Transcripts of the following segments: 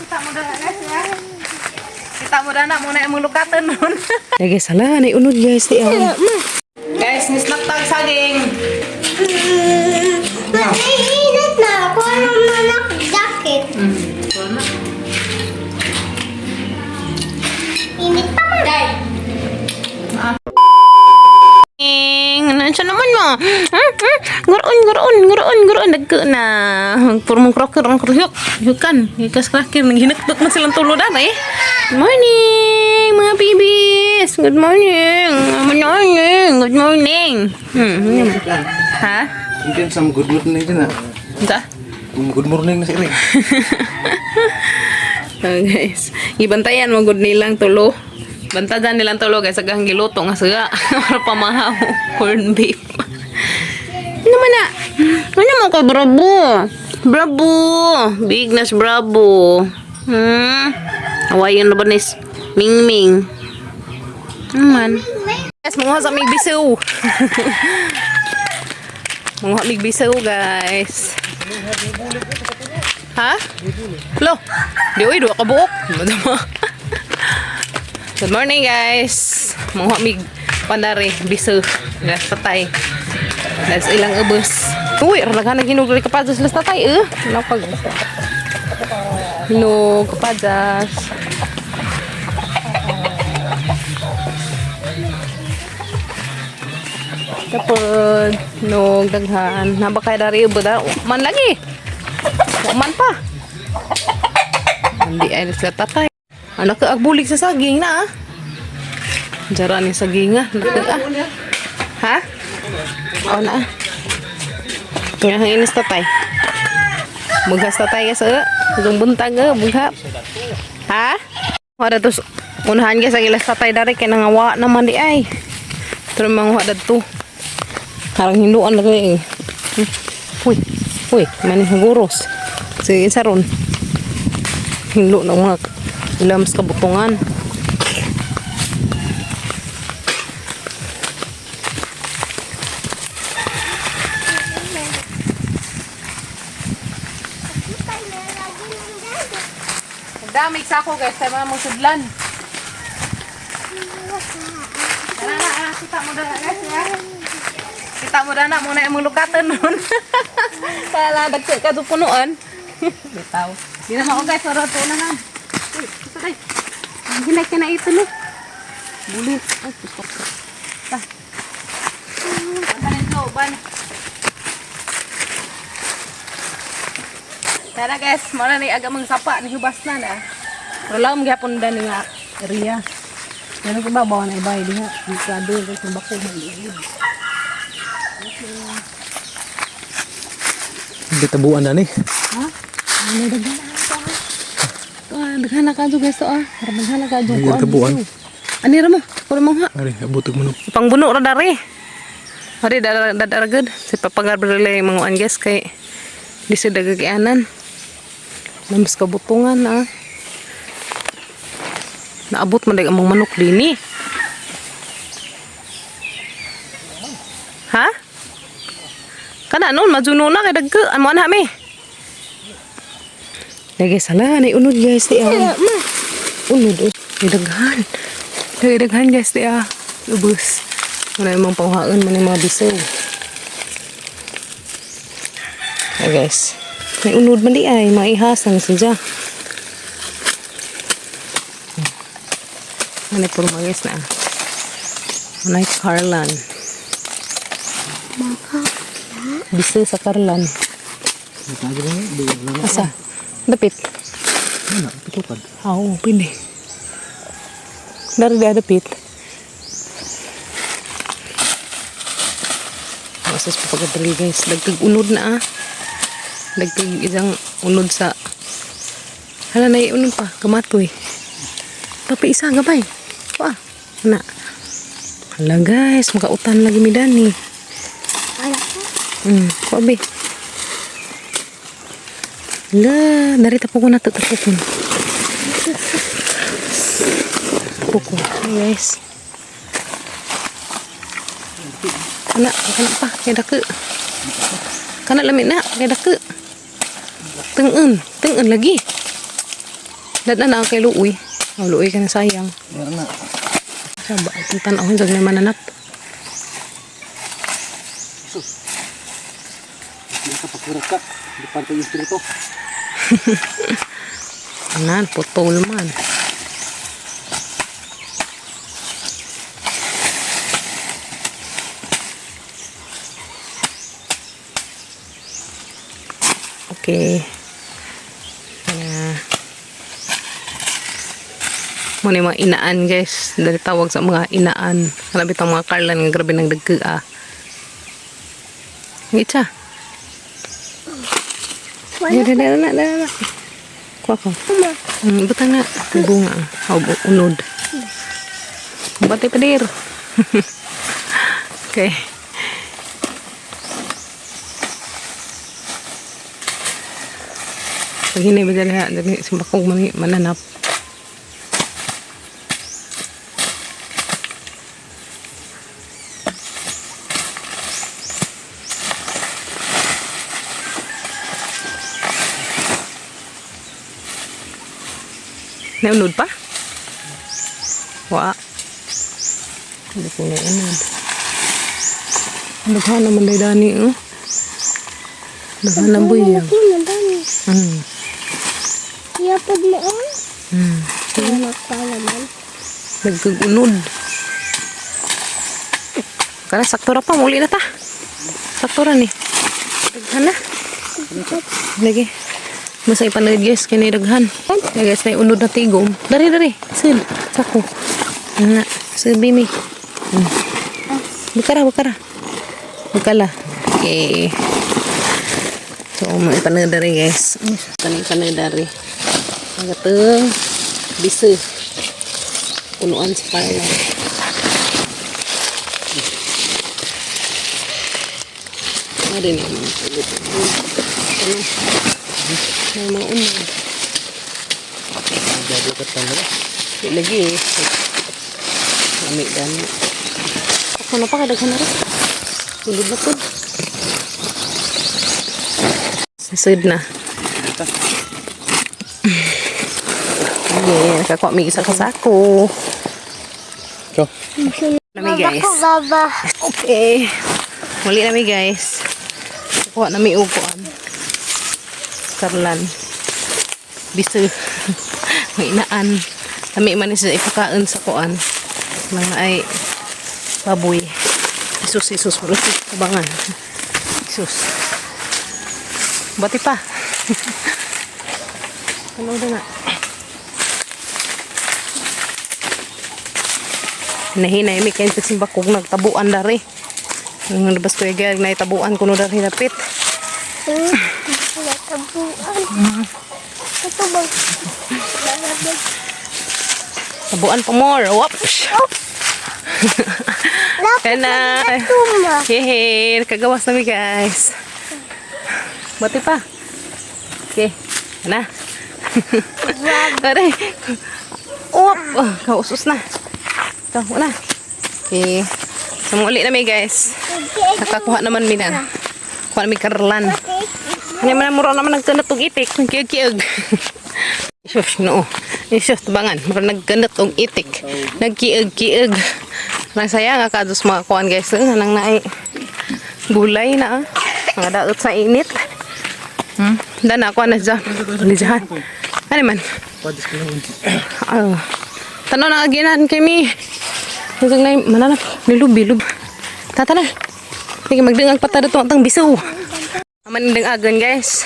Kita mo na, guys, ya. Kita mo na muna imong lukatan nun. Lagi sala na unod, guys, di ah. Guys, ni snack tag saging. Naiinit na ako ng mga jacket. Init pa man. Ano siya naman mo? Guroon, guroon, guroon, guroon. Nagko na. Puro mong kroker, ang kruyok. Yukan. Ikas cracker. Naghinakdak na silang tulo na eh. Good morning, mga babies. Good morning. Good morning. Good morning. Ha? Mungkin sama good morning din ah. Unsa? Good morning na si Ring. Oh, guys. Gibantayan mo good nilang tulo. Bantayan nilang tulo guys, agang giluto nga siya. Para pamahaw corn beef. Ano man na? Ano mo ka bravo? Bravo. Big nas bravo. Awayan na ba nis? Ming Ming. Ano man? Guys, manguha sa mig bisaw. Manguha mig bisaw, guys. Ha? Lo, di uy, duha ka buok. Madama. Good morning, guys. Manguha mig pandari biso. Las patay. Las ilang ubos. Uy, ralaghan na hinog rin kapadas las tatay eh. Napag. Hinog kapadas. Tapos, nog daghan. Nabakay dari ubo da. Man lagi. Wa man pa. Hindi ay sila tatay. Anak ka agbulig sa saging na ah. Jara ni saging ah. Naka ah. Ha? Oo na ah. Nga ang inis tatay. Bughas tatay ka sa Itong buntag ah. Bugha. Ha? Wala to. Unahan ka sa gilas tatay dari kay nangawa naman di ay. Pero manguha dadto. Harang hinduan lagi eh. Uy, uy, manin huguros. Sige, isa ron. Hinlo na mga ilams kabutungan. Damig sa ako guys, tayo mga sudlan. Tara na, ah, kita mo na guys ya. Kita mo na muna imong lukatan nun. Para dagko ka do punuan. Bitaw. Di na ako guys, oro to na na. Uy, isa kay. Ang hinay ka na ito no. Bulit. Ay, gusto ko. Ta. Ban ito, ban. Tara guys, mao na ni aga mang sapa ni hubas na na. Pero lang gyapon dan nga area. Yan ang ibabaw na iba diha. Delikado kay kung bako maliid. Hindi tabuan na ni. Ha? Ano daghan na ito ah. Ito ah, daghan na kadyo guys to ah. Para daghan na kadyo Ay, tabuan. Ani ra mo? Puro mo ha. Ari, abutog mo no. Pangbuno ra dari. Ari dara dara gud. Si papagar dali manguan guys kay di sa dagagianan. Namas kabutungan ah. Naabot man dag among manok dinhi. Ha? Kana nun, majuno na kay dagko. Amo na mi. Lagi sala na unod guys di ah. Unod oh. Ay, daghan. Lagi daghan guys di ah. Ubus. Wala yung mga panghaan man yung mga bisaw. Ay guys. May unod man di ay. Mga ihasan siya. Ano puro mga guys na ah. Manay Carlan. Bisaw sa Carlan. Asa? Dapit. Ano, pitukan. Oo, pwede. Dari di adapit. Masas pa pagkadali guys. Dagkag unod na ah. Dagkag isang unod sa... Hala na unod pa. Kamatoy. Tapi isa gabay. Wah. Na. Hala guys, makautan lagi mi dani. Wala ko. Kuabi. Hala, narita po ko na ito. Tapukon. Puko. Hey guys. Kana, kana pa. Kaya daki. Kana lamit na. Kaya daki. Tengen. Tengen lagi. Dad na na kay luoy. Oh, luoy ka na sayang. Meron na. Saba, itong tanawin sa may mananap. Jesus. Hindi ka pagkurat ka. Hindi pa tayo espiritu. Anan, putol man. Okay. Na. Muna yung mga inaan guys. Dali tawag sa mga inaan. Kalabit ang mga karlan nga grabe ng dagka ah. Ngitsa. Wala. Dali, dali, dali, dali. Kuha ko. Uma. Butang na. May bunga. O, unod. Bati pa dir. Okay. Pag hinay ba dali ha? Dali, simbakong mananap. Naunod pa? Wa. Hindi ko naunod. Daghan naman day dani oh. Daghan na buyang. Laki na dami. Yapod mo oh. Wala pa naman. Nagkagunod. Kara sakto ra pa muli na ta. Sakto ra ni. Daghan na. Lagi. Basta ipanood guys kini daghan. Ya guys na unod na tigom. Dari dari. Sil. Sako. Ana, sil bimi. Bukara bukara. Bukala. Okay. So, may ipanood dari guys. Kani ipanood dari. Ang gatong bise. Punuan sa parla. Ano rin yung mga ulit. Ano? May mga unod. Nagdadagat lang nila. Di lagi eh. Lami dami. Ako na pa, kadaghan na rin. Tulog na po. Sasud na. Okay, nakakuha mi isa ka sako. Go. Nami guys. Baba ko baba. Okay. Muli nami guys. Kuha nami upuan. Karlan. Biso. May inaan. Lami man ni sila ipakaon sa kuan. Mga ay baboy. Isus, isus. Malusik. Kabangan. Isus. Bati pa. Ano na? Nahinay mi kay simbakog nagtabuan dari. Ang labas ko yung naitabuan kuno dari dapit. Natabuan. Ito ba? Tabuan pa more. Whoops. Lapit Kaya na. tuma. Hehe, kagawas na mi guys. Bati pa. Okay. Na. Aray. Up. Oh, kausos na. Ikaw, na. Okay. So, muli na mi guys. Nakakuha naman mi na. Kuha na mi karlan. Ano man mura naman nagkanat og itik, nagkiyag-kiyag. Sus, no. Sus, tabangan, mura nagkanat og itik. Nagkiyag-kiyag. Nang saya nga kados mga kuan guys, eh, nang naay gulay na ah. Mga daot sa init. Dana ako na dyan. Lijahan. Ano man? Padis ko lang. Ah. Tanaw na aginan kay mi. Hanggang na mananap nilubi lub. Tata na. Sige magdengag pa ta dito atang biso. Aman dengagan guys.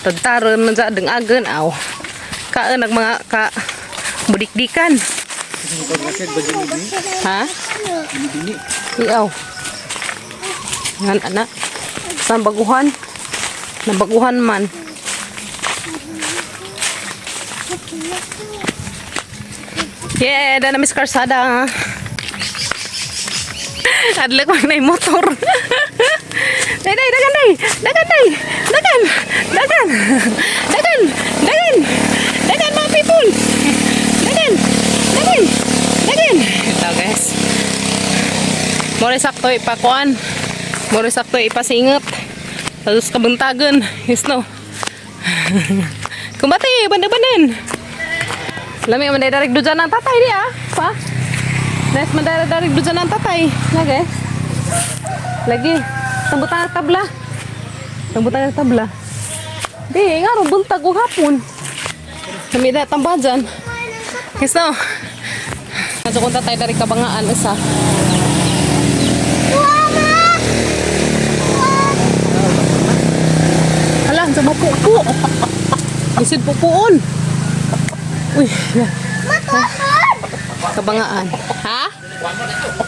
Tagtaron man sa dengagan aw. Kaan nag mga ka budikdikan. Ha? Iaw. Yan ana. Sa baguhan. Nabaguhan man. Yeah, dana Miss Karsada. Adlak man na yung motor. Day, day, dagan, day. Dagan, day. Dagan. Dagan. Dagan. Dagan. Dagan, mga people. Dagan. Dagan. Dagan. Ito, guys. More sakto ipakuan. More sakto ipasingot. Tapos kabuntagan. Yes, no. Kumbati, banda-bandan. Lami man direct do ang tatay di ah. Pa. Nice man direct do ang tatay. Lagi. Lagi. Tambutan ang tabla. Tambutan ang tabla. Di, nga ro buntag og hapon. Lami da tambajan. Guys no. Kadto kong tatay dari kabangaan isa. Hala, sa mapupo. Isid pupuon. Uy, na. Kabangaan. Ha?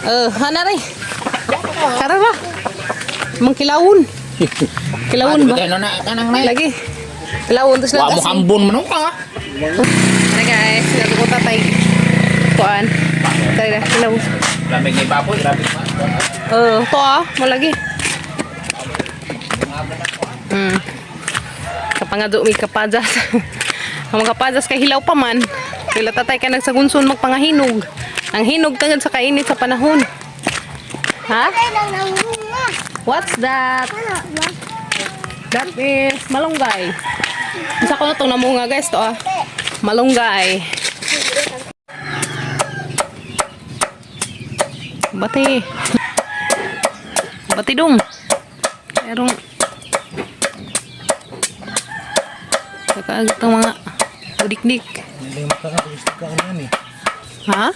Eh, hana rin. Tara ba? Mang kilawon. Kilawon ba? Ano na kanang na. Lagi. Kilawon tapos Wa mo hambon man ka. Tara guys, sinabi ko tatay. Kuan. Tara, kilawon. Lamig ni baboy, grabe pa. Eh, to ah, mo lagi. Kapangado mi kapajas. Ang mga kapajas kay hilaw pa man. Kaya tatay ka nagsagunson magpangahinog. Ang hinog tangad sa kainit sa panahon. Ha? Ay lang ang bunga. What's that? Ano ba? That is malunggay. Isa ko na itong namunga guys to ah. Malunggay. Bati. Bati dong. Merong Kakaag itong mga budikdik. Hindi makaang pagstag yan eh. Ha?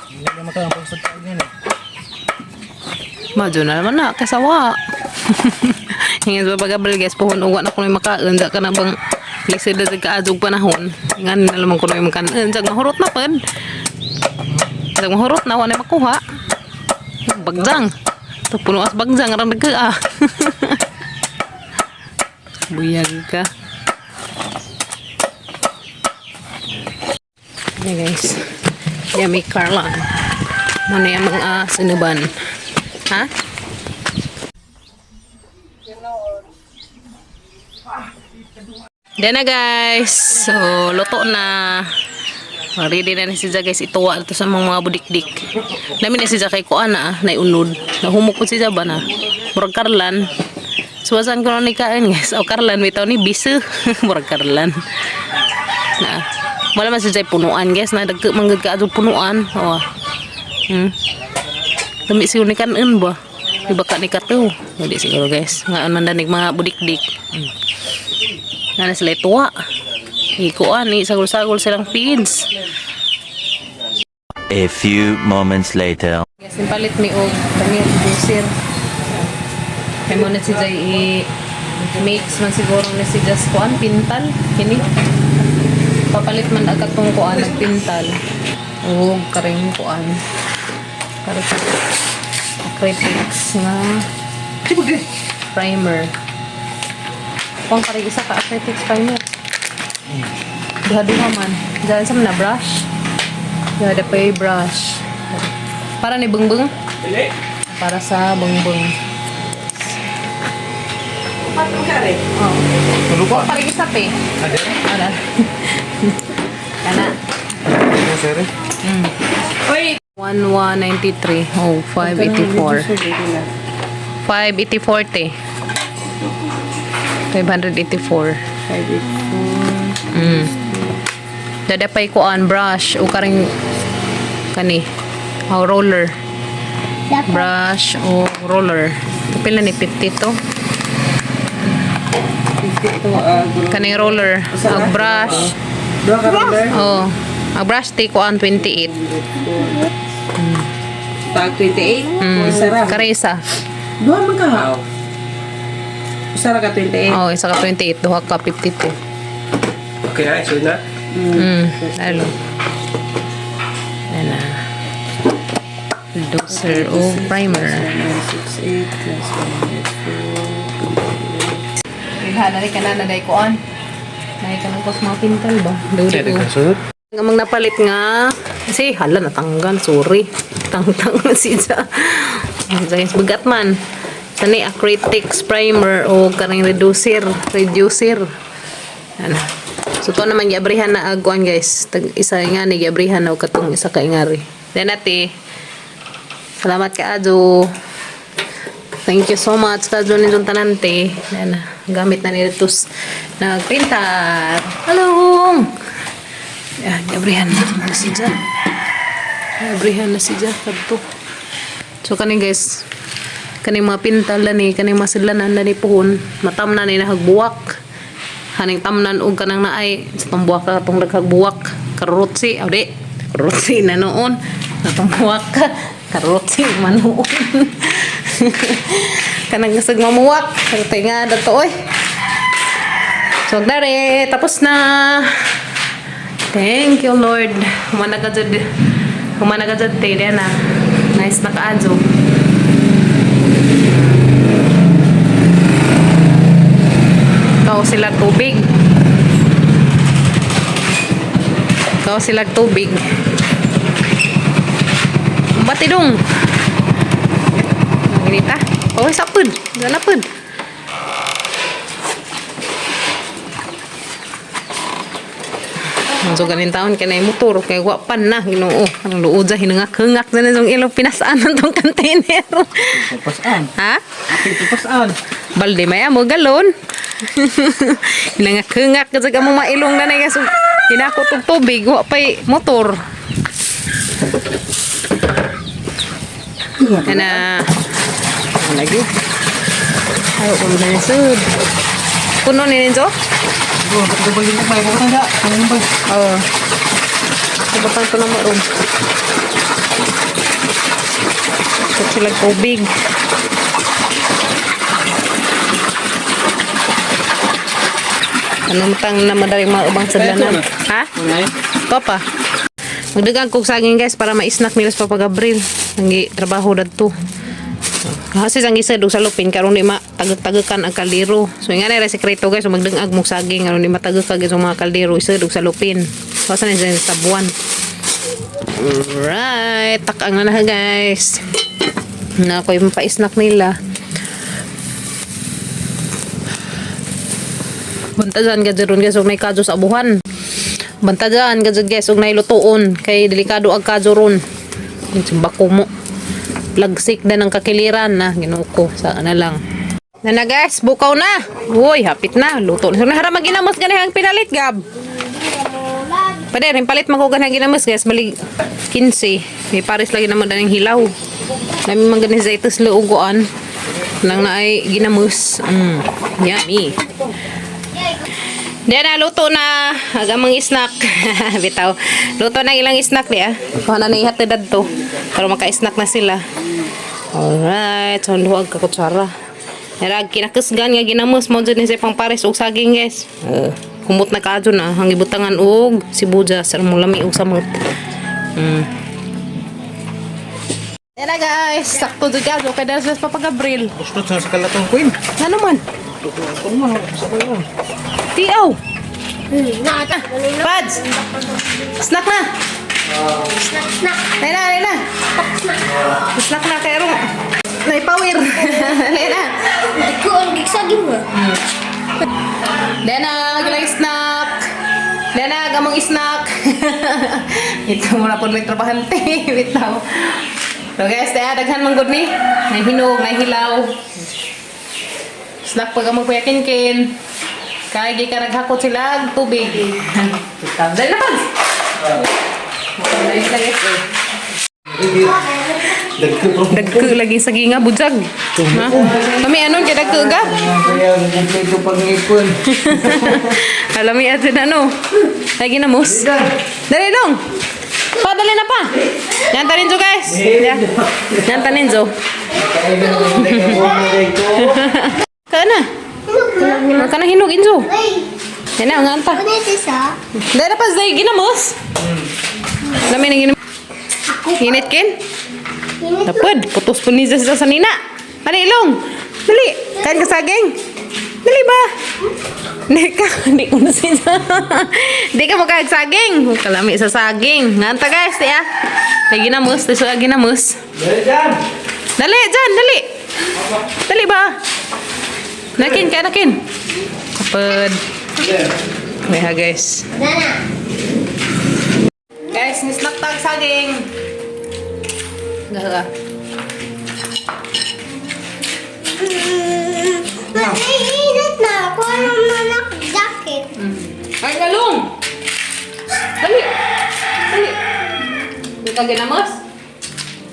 Hindi makaang pagstag yan eh. Madyo na naman na, kasawa. Hingan sa pagabal guys, puhon uwa na kuno makaon ka na bang lisod na sa kaadog panahon. Ngan na lamang kuno makaon, jag mahurot na pud. Jag mahurot na wa na makuha. Bagjang. To puno as bagjang ran nagka ah. Buyag ka. Yeah guys. Yummy Carla. Ano yung mga sinuban? Ha? Yan na guys. So, luto na. Ready na ni si guys. Ituwa ito sa mga budikdik. Namin na si kay kuan na, ah, naiunod. Nahumok ko si ba na. Murag karlan. Suwasan ko na ni kain guys. O karlan, may tao ni biso. Murag karlan. Na. Wala man si Jay punuan guys. Na dagko manggod ka adto punuan. O. Dami siguro ni kanon ba? Iba ka ni kato. Hindi siguro guys. Nga man danig mga budikdik. Nga na sila tuwa. Ikuan ni sagol-sagol silang feeds. A few moments later. Yes, palit mi og kani juicer. Kay mo na si Jay i-mix man siguro ni si Just kuan pintal kini. Papalit man agad tong kuan nagpintal. Og karing kuan. Para sa acrylics nga primer. Kung karing isa ka acrylics primer. Duha-duha man. Diyan sa man na brush. Duha pa yung brush. Para ni Bengbeng? Para sa Bengbeng. Tulo ko. Para isa pa eh. Ano? Kana. Sere. 1193. Oh, 584. 584 te. 584. 584. Dada pa'y kuan brush o karing kani. Oh, roller. Brush o roller. Pila ni 52? Kaning roller. Ang brush. Oh. Ang brush te kuan 28. Tag 28? Isa ra. Kare isa. Duha man ka ha? Isa ra ka 28. Oh, isa ka 28, duha ka 52. Okay na, sure na. Lalo. Ayan na. Doser o primer. 968 plus 104. Ilha na rin ka na na kuan. Nay ka nang mga pintal ba? Duli ko. Sunod. Nga mang napalit nga. Kasi hala natanggal, sorry. Tangtang na siya. Guys, bigat man. Sani acrylics primer o kaning reducer, reducer. Ano. So to naman giabrihan na agwan guys. Tag isa nga ni giabrihan na og katong isa ka ingari. Then ate. Salamat ka Ajo. Thank you so much ka Ajo ninyong tanante. Ayan na, gamit na nila tos nagpintar. Hello. Yan, gabrihan na si Jan. Gabrihan na si Jan. Kadto. So, kani guys, kani mga pintal na ni, kani mga sidlanan na ni puhon, matamnan ni nahagbuwak. Haning tamnan og kanang naay, sa tong buwak ka, tong naghagbuwak. Karutsi, aw di, karutsi na noon. Sa tong buwak ka, karutsi manuon. Kanang gasag mamuwak, karutay nga dato oy. So, dare, tapos na. Thank you, Lord. Humana ka dyan. Humana ka dyan, te. na. Nice na kaadyo. Ikaw sila tubig. Ikaw sila tubig. Bati dong. Ginita. Oh, sapun. Ganapun. So ganin taon kay nay motor kay wa pan na Ginoo. Ang luod sa hinangak-hangak na nang ilong pinasaan tong container. Pasaan. Ha? Pasaan. Balde maya mo galon. Hinangak-hangak kasi ka mo mailong na na guys. Hinakot og tubig wa pay motor. Ana. Ano lagi? Ayo ko na sud. Puno ni ninyo? Bro, ba't ba yung may bukan na? Ano ba? Oo. Sabatan ko na maroon. Ito sila tubig. Ano matang na madaling mga ubang sadlanan? Ha? Wala. Ito pa. Magdagang kog saging guys para ma-snack nila sa Papa Gabriel. Nangi trabaho dadto. Kasi sang isa dug sa lupin karon di ma tagak-tagakan ang kaldero. So nga na sekreto guys, so magdangag mog saging aron di matagakag sa mga kaldero isa dug sa lupin. Basta na siya sa buwan. Alright, takang na na guys. Na ako yung pa-snack nila. Bantajan ka dyan guys, ug nay kadyo sa abuhan. Bantajan ka dyan guys, ug nay lutuon. Kay delikado ang kadyo ron. Yung bako mo. Lagsik na ng kakiliran na. Ginoo ko, sa na lang. Na na guys, bukaw na. Uy, hapit na. Luto na. So, nahara maginamos gani ang pinalit, Gab. Pwede rin palit makugan ang ginamos guys. Balik 15. May pares lagi naman daning hilaw. Nami man gani sa itos luugoan. Nang naay ginamos. Yummy. Diyan na, luto na. Agamang snack. Bitaw. Luto na ilang snack niya. Kuha na na ihatid to. Para maka-snack na sila. Alright. So, luwag ka kutsara. Narag, kinakusgan nga ginamos mo dyan sa pang pares og saging guys. Kumot na kaadyo na. Ang ibutangan og sibuya. Sar mo lami og samot. Yan na guys. Sakto dyan kaadyo. Kaya dahil sila sa Papa Gabriel. Gusto sa kalatong queen. Ano man? Ito mo, sa ko yun. Tiaw. Nakata. Pads! Snack na! Snack, snack. Lena, Lena! Snack na, kaya rong... Naipawir! Lena! Ko ang gigsaging mo. Lena, gilang snack! Lena, gamong snack! Ito muna po may trabahante. Bitaw. So guys, daya, daghan man gud ni. May hinog, may hilaw. Snack pag among kuya Kinkin. Kaya gi ka naghakot sila og tubig. Bitaw. Dali na, Pads! Dali na, guys, eh. Dagko lagi sa ginga bujag. Ha? Kami anon kay dagko ga? Kaya kumpleto pag-ipon. Alam mi atin ano. Lagi na mus. Dali dong. Pa dali na pa. Yan tanin jo guys. Ya. Yan tanin jo. Ka na. Ka na hinog injo. Ay, Yan na nga anta. ano ito sa? Dali na pa zay ginamos. Lami na ginamos. Init kin. Init. Napad, putos po niya sa sanina. Ano ilong? Dali, kain ka saging. Dali ba? Hindi ka, hindi ko na siya. Hindi ka makain saging. Kalami sa saging. Nganta guys, di ah. Lagi na mus, di lagi na mus. Dali dyan! Dali, dyan, dali. Dali ba? Nakin, kaya nakin. Kapad. Kaya guys. Nana. Guys, nisnak tag saging. Gaga. Naiinit na ako. Ano man ako jacket? Ay, galong! Dali! Di ka ginamos?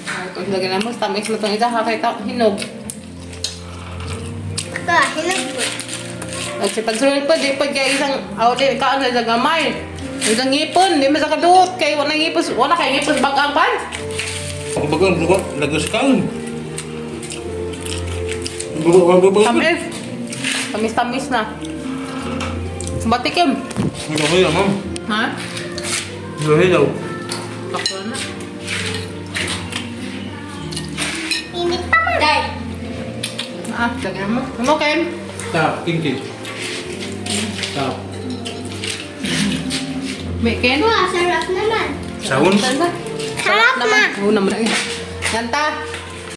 Ay, kung sa ginamos, tamis mo itong isa, kakita, hinog. Ka, hinog po. At si pagsulod pa, di pa kaya isang outlet ka ang sa gamay. Isang ngipon, di man sa kaduot, kay wala ngipon, wala kay ngipon bagang pan. Bago ang buko, lagos kaon. Bago bago bago. Tamis. Tamis-tamis na. Batikim. Ano ma'am? Ha? Hello. Takbo na. Init pa man. Day. Ah, lagyan mo. Ano, Ken? Tap, kinki. Tap. May Ken? Wow, sarap naman. Sahon? Saan ba? Sarap naman. na. Oo naman. Ganta.